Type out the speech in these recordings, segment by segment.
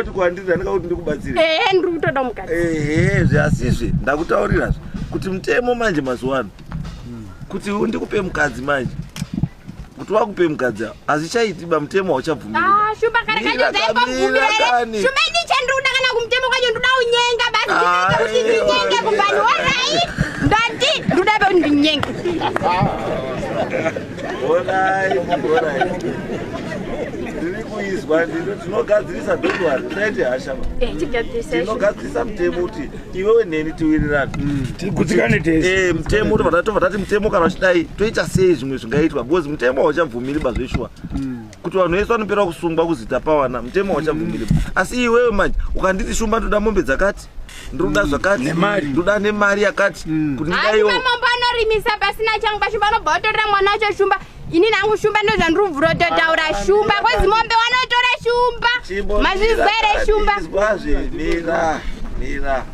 Kuti kwandiri ndandika kuti ndikubatsire. Ehe, ndiri kutoda mukadzi. Ehe, zveasizve ndakutaurirazve kuti mutemo manje mazuva ano kuti ndikupe mukadzi manje kuti wakupe mukadzi hazvichaiti ba mutemo hauchabvumiri. Ah, Shumba kare kacho zvaipabvumira here? Shumba ini chandiri kuda kana kumutemo kwacho ndoda unyenga basi ndinoita kuti ndinyenge kubani orai ndati ndoda kuti ndinyenge. Orai, orai. Ndiri kuizwa tinogadzirisa don't worry usaite hasha ba. Eh, chigadzirisa. Tinogadzirisa mutemo kuti iwewe neni tiwirirane. Tigutsikane tese. Eh, mutemo tobva tobva tati mutemo kana uchidai toita sei zvimwe zvingaitwa because mutemo hauchabvumiri ba zveshuwa. Kuti vanhu vese vanopera kusungwa kuzita pawana mutemo hauchabvumiri. Asi iwewe manje ukanditi Shumba ndoda mombe dzakati ndoda zvakati ndoda nemari yakati kuti ndidaiwo. Shumba mombe anorimisa pasina changu paShumba anobva otorera mwana wacho Shumba. Ini nangu Shumba ndozvandiri kubvura kutotaura Shumba kozi mombe wanotora Shumba. Mazvizwa here Shumba? Izwazve mira mira.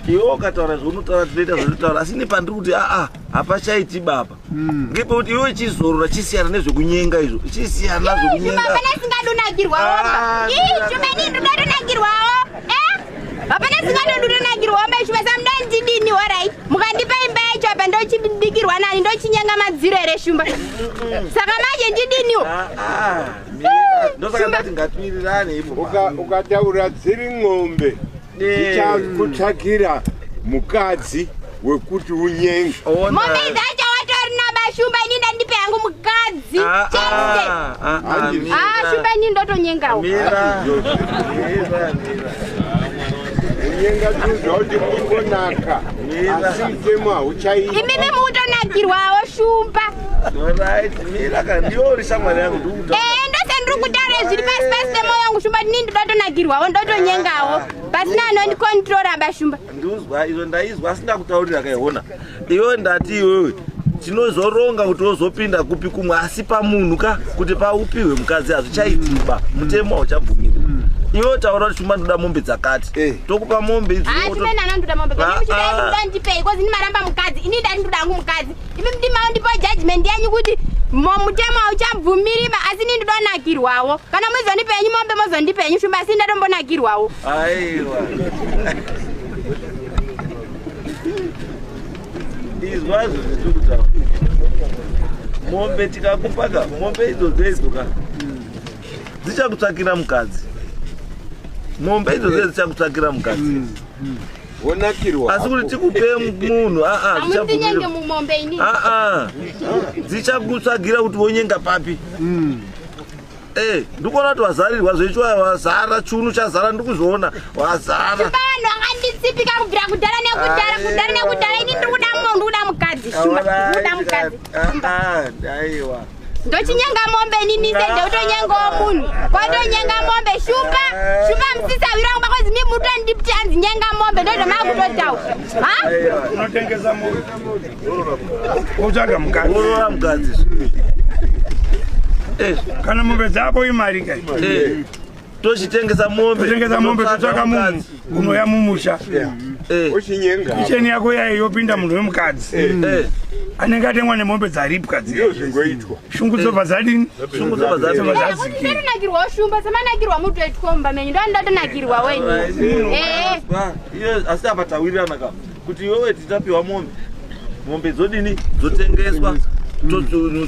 Iwe ukataura zvaunotaura tinoita zvaunotaura asi ini pandiri kuti aa hapachaiti baba. Ngepekuti iwe chizorora chisiyana nezvekunyenga izvo chisiyana Shumba zvekunyenga. hapana singadonakirwawo Ah, mba. Ii Shumba ini ndinodonakirwawo. Eh? Hapana singadonakirwawo mba Shumba samuda ndidini orai. Mukandipa imba yacho apa ndochibikirwa nani ndochinyenga madziro here Shumba. Saka manje ndidiniwo? Ah, mira. Ndosaka ndati ngatiwirirane ipo. Ukataura dziri ng'ombe dzichakutsvakira mukadzi wekuti unyenge. Mombe dzacho watorina bashumba ini ndandipe yangu mukadzi. Chete. Ah, Shumba ini ndotonyengawo. Mira. Mira, mira. Unyenga tuzwa kuti kungonaka asi mutemo hauchaiti. Imimi mutonakirwawo Shumba. Alright, mira kana ndiwe uri shamwari yangu ndikuta. Eh, ndosandiri kutaura zviri pasi pasi pemoyo wangu Shumba ini ndotonakirwawo ndotonyengawo. Pasina anondikontrora bashumba. Nduzwa izvo ndaizwa asi ndakutaurira kaiona. Iwe ndati iwewe tinozoronga kuti wozopinda kupi kumwe asi pamunhu ka kuti paupiwe mukadzi hazvichaitiba mutemo hauchabvumiri. Iwe taura kuti Shumba ndoda mombe dzakati. Tokupa mombe idzi. Ah, Shumba nana ndoda mombe. Ah, Kana muchida ah. ndoda ndipei kozi ni maramba mukadzi. Ini ndati ndoda hangu mukadzi. Imi mdimawo ndipo judgment yenyu kuti mutemo hauchabvumiri ba asi ini ndodonakirwawo. Kana muzondipa henyu mombe mozondipa henyu Shumba asi ndatombonakirwawo. Aiwa. Izwa zviri kutaura. Mombe tikakupa ka, mombe idzodzo idzo ka. Dzichakutsvakira mukadzi. Mombe idzodzo dzichakutsvakira mukadzi. Wonakirwa. Asi kuti tikupe munhu aa Hamundinyange mumombe ini. aa dzichakutsvagira kuti wonyenga papi. Eh, ndikuona kuti wazarirwa zvechiwa wazara chunu chazara ndikuzviona wazara. Shumba vanhu vakanditsipika kubvira kudhara nekudhara kudhara nekudhara ini ndiri kuda munhu ndiri kuda mukadzi Shumba ndiri kuda mukadzi. Aiwa. Ndochinyenga mombe inini sende utonyengawo munhu kwatonyenga mombe Shumba Shumba musisawira wangu bakozi mi mutondipti hanzi nyenga mombe ndozvamakutotaura ha Unotengesa mombe. Wotsvaga mukadzi. Woroora mukadzi. Kana mombe dzako imari kai. Tochitengesa mombe. Totengesa mombe totsvaka munhu unoya mumusha. Ochinyenga. Kicheni yako yayi yopinda munhu wemukadzi. Anenge atengwa nemombe dzaripwa dziya. Ndizvo zvingoitwa. Shungu dzobva dzadini? Shungu dzobva dzadzika. dzadzikira. Ndotonakirwawo Shumba semanakirwa mutoitwa mumba menyu ndo ndotonakirwa wenyu. Eh. Iyo asi apa tawirirana ka kuti iwewe titapiwa mombe. Mombe dzodini? Dzotengeswa.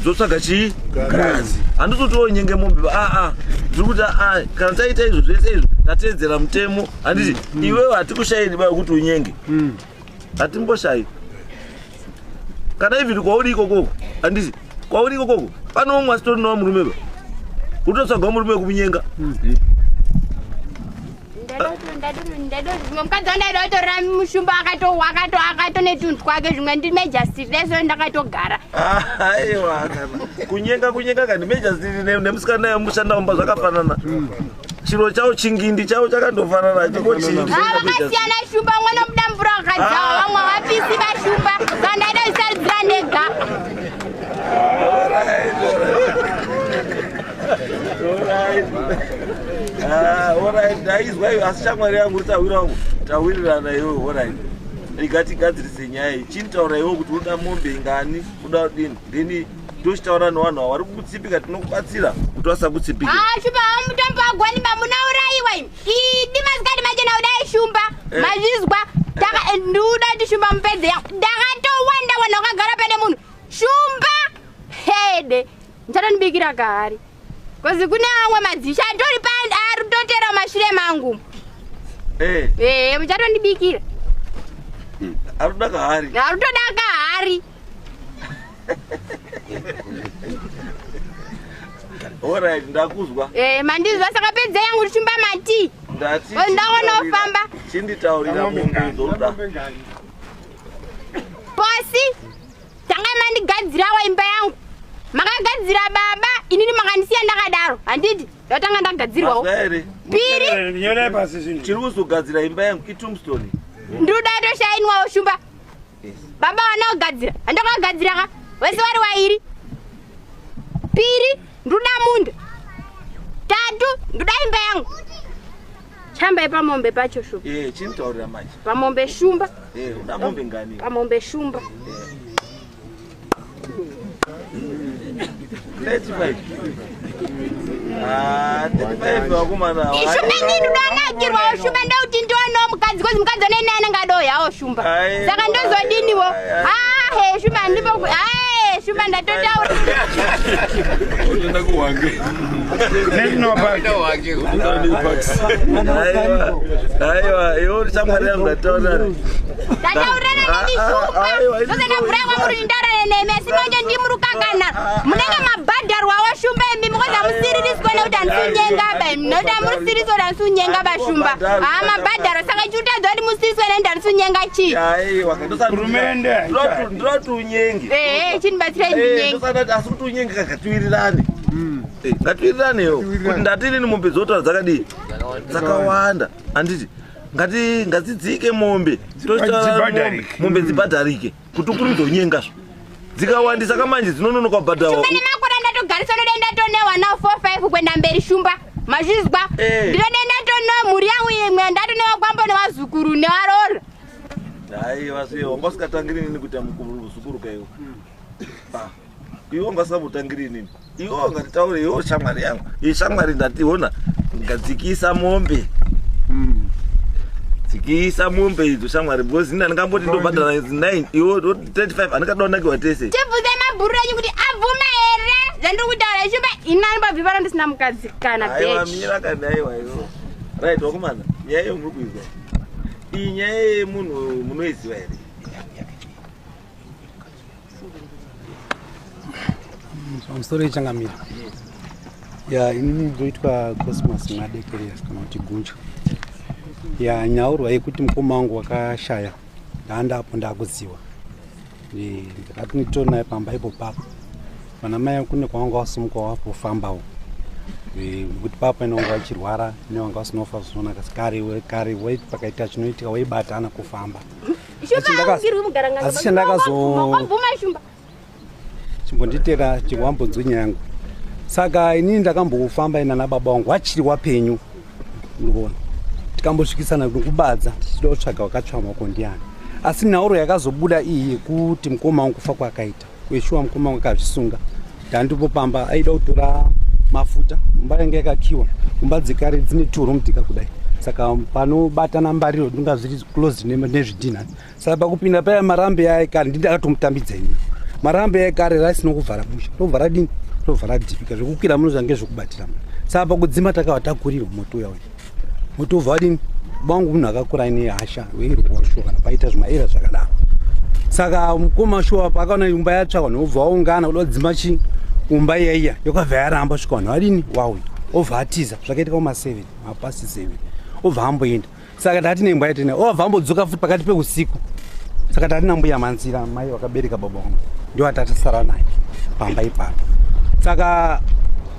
Dzotsvaga chii? Mukadzi. Handisi kuti wonyenge mombe aa tiri kuti aa kana taita izvo zvese izvo tateedzera mutemo handiti iwewe hatikushayiri ba yekuti unyenge. Hatimboshayi. Kana even kwauri ikokoko handiti kwauri ikokoko pane umwe asitorinawo murume ba. Utotsvaga murume wekumunyenga. Zvimwe mukadzi wandaida kutorera mushumba akato netunhu twake zvimwe ndimejasitireso ndakatogara. Aiwa kana kunyenga kunyenga kani mejasitiri nemusikana yemushanda mumba zvakafanana. Chiro chawo chingindi chawo chakandofanana chiko chii. Ah, vakasiyana Shumba mwana muda mvura wakadzawa vamwe havapisi vashumba saka ndaida kusaridzira ndega. Alright, ndaizwa iyo asi shamwari yangu tawira wangu tawirirana iwewe alright. Igatigadzirise nyaya iyi. Chinitaura iwewe kuti unoda mombe ingani, unoda kudini. Then tochitaura nevanhu ava vari kukutsipika tinokubatsira kuti vasakutsipike. Ah, Shumba hamutombo agwani ba munaurayiwa imi. Idi Shumba, mupedze yangu. Ndakatowanda wana wakagara pane munhu, Shumba. Hede, ndichatondibikira kahari, kozi kune amwe madzisha atori arutotera mashure mangu. Ee, muchatondibikira. Arikuda kahari. Arutoda kahari. Alright, ndakuzwa. Ee, mandizwa. Saka pedze yangu, Shumba, mati. Ndati Oh, ndaona ufamba. Chinditaurira mombe dzoda. Posi tanga mandigadzirawo imba yangu. Makagadzira baba, inini makandisiya ndakadaro. Handiti ndatanga ndagadzirwawo? Mazwa here? Piri. Nyorai pasi zvinhu. Chiri kuzogadzira imba yangu itombstone. Ndinoda toshainwawo, Shumba. Baba wana kugadzira, handakagadzira ka wese wari wairi. Piri, ndoda munda. Tatu, ndoda imba yangu. Chambai pamombe pacho, Shumba. Chinditaurira manje. Pamombe, Shumba. Uda mombe ngani? Pamombe, Shumba. 35. Ah, 35, vakomana. Shumba, inini ndodanakirwawo, Shumba. Ndauti ndionawo mukadzi, kozi mukadzi oneni anenge adoyawo, Shumba. Aiwa. Saka ndozodiniwo? Ai, Ahe, Shumba, handipo. Ae, Shumba, ndatotaura. Unoenda kuHwange. National Park. Aiwa, aiwa, iwe shamwari yangu, ndataura. Ndataurana nemi, Ah, ah, aiwa, Shumba. Zose ndabvura kwamuri, nditaurane nemi, asi manje ndimurukangana. Munenge mabhadharwawo, Shumba, imi, mukozi hamusiririswa nekuti handisi ba imi, nokuti hamusiriswa kuti handisi kunyenga ba, Shumba. Haa, mabhadharwa. Saka chiutadza kuti musiriswe nekuti handisi kunyenga chii? Aiwa. Hurumende haichadi. Ndinoti unyenge. Ehe, chinibatsirai ndinyenge. Ndosati asi kuti unyenge, ngatiwirirane. Ngatiwiriranewo kuti ndati inini mombe dzotaura dzakadii? Dzakawanda, handiti? Ngati ngadzidzike mombe. Tochitaura Dzibhadharike. mombe dzibhadharike kuti ukurumidze unyengazvo. Dzikawandisa kamanje dzinononoka kubhadharwa. Shumba, nemakore ndatogarisa, node ndatonewa nawo 4 5 kuenda mberi, Shumba. Mazvizwa? Ndinode ndatonewa mhuri yangu imwe, ndatonewa kwambo nevazukuru nevarora. Aiwa, se wanga usingatangiri inini kuita muzukuru kaiwo. Ah, iwe wanga usingambotangiri inini. Iwe wangatitaure, iwe shamwari yangu. Iyi shamwari, ndati ona, ngadzikisa mombe, dzikisa mombe idzo, shamwari, because ini handingamboti ndobhadhara 9, iwe 35. Handingada kunakiwa tese. Tibvunze mabhuru enyu kuti abvuma here zvandiri kutaura, Shumba. Inani pabvi pano ndisina mukadzi kana Aiwa. bechi. Mira kani. Aiwa, iwo right, wakomana, nyaya iyo muri kuizwa iyi, nyaya yemunhu munoiziva here? Pamusoro yechangamira. Ya, inini ndoitwa Cosmas Mwadekerera, kana kuti Gunja. Ya, nyaurwa yekuti mukoma wangu wakashaya, ndaandapo ndakuziwa. Ndakati nditori naye pamba ipo papo, vana mai kune kwavanga vasumuka wapofambawo, nekuti papa inonga vachirwara, nevanga vasinofa zvinonaka. Kare kare waiti pakaita chinoitika waibatana kufamba. Shumba, aungirwi mugaranganga. Asi chandakazo- Wabvuma, Shumba? Chimbonditera, chiwambonzwi nyaya yangu. Saka inini ndakambofamba ina nababa vangu vachiri wapenyu, urikuona, tikambosvikisana nekubadza tichida kutsvaga wakatsva maoko ndiani. Asi nhauro yakazobuda iyi yekuti mukoma wangu kufa kwakaita kweshuwa, mukoma wangu akazvisunga. Ndandipo pamba, aida kutora mafuta. Mumba yanga yakakiwa, mumba dzekare dzine turoom tika kudai, saka panobatana mbariro ndinga zviri closed nezvidhina. Saka pakupinda paya, marambi aya ekare, ndindi akatomutambidza ini marambi aya ekare, raisina kuvhara musha, robva radini, robva radhipika. Zvekukwira muno zvange zvekubatira. Saka pakudzima takava takurirwa moto uya uya, moto ubva wadini. Bangu munhu akakura aine hasha, weirwa shuwa kana paita zvimaera zvakadaro. Saka mukoma shuwa paakaona imba yatsva, vanhu vobva vaungana kuda kudzima chi umba iya iya, yakabva yaramba. Svika vanhu vadini, wauya, obva atiza. Zvakaitika kuma7, mapast 7, obva amboenda. Saka tati nembwa yatina, obva ambodzoka futi pakati peusiku. Saka tati nambuya Manzira, mai vakabereka baba vangu, ndio atatasara naye pamba ipapo. Saka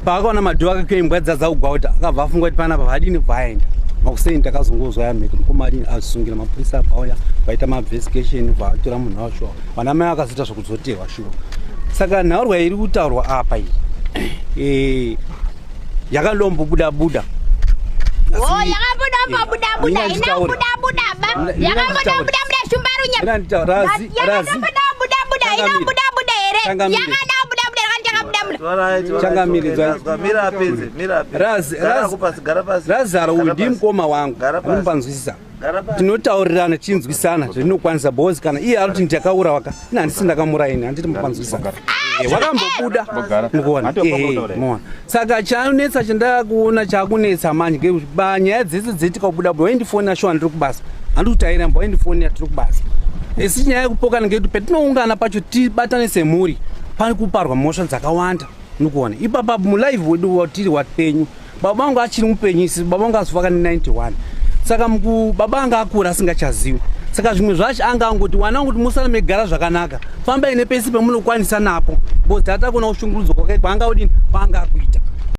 paakaona madhoo akakiwa, imbwa dzadzakugwauta, akabva afunga kuti panapa vadini, vaenda makuseni. Takazongozwa yamheko, mukoma adini, asungira. Mapurisa auya, vaita mainvestigation, vatora munhu wacho. Vana mai vakazoita zvekudzoterwa shuwa. Saka nhaurwa iri kutaurwa apa iyi, yakandombobuda buda. O, yakabuda buda buda, ina buda buda ba. Yakabuda buda buda, Shumba runya. Mina nditaura, razi razi. Yakabuda buda buda, ina Changamire. buda buda here? Changamire. Yakada buda buda, yakati yakabuda buda. ndakura. Changamire, Razaro uyu ndiye mukoma wangu, anomupanzwisisa. Tinotaurirana tichinzwisana zvatinokwanisa because kana iye ari kuti ndakaurawa ka, ini handisi ndakamuraya ini, handiti mupanzwisisa. Wakambobuda mukuona, muona. Saka chanetsa chandakuona chakunetsa manje ngekuti nyaya dzese dzetikabuda buda waindifonera shuwa ndiri kubasa, handiti kuti airamba waindifonera tiri kubasa. Isi nyaya yekupokana ngekuti petinoungana pacho tibatane semhuri pane kuparwa mhosva dzakawanda nikuona ipapa mulive wedu watiri wapenyu baba vangu achiri mupenyu isi baba vangu azofa kane 91 saka muku baba anga akura asingachaziwi saka zvimwe zvacho anga angoti wana wangu kuti musara megara zvakanaka fambai nepese pemunokwanisa napo because tata kuona kushungurudzwa kwake kwaanga udini kwaanga.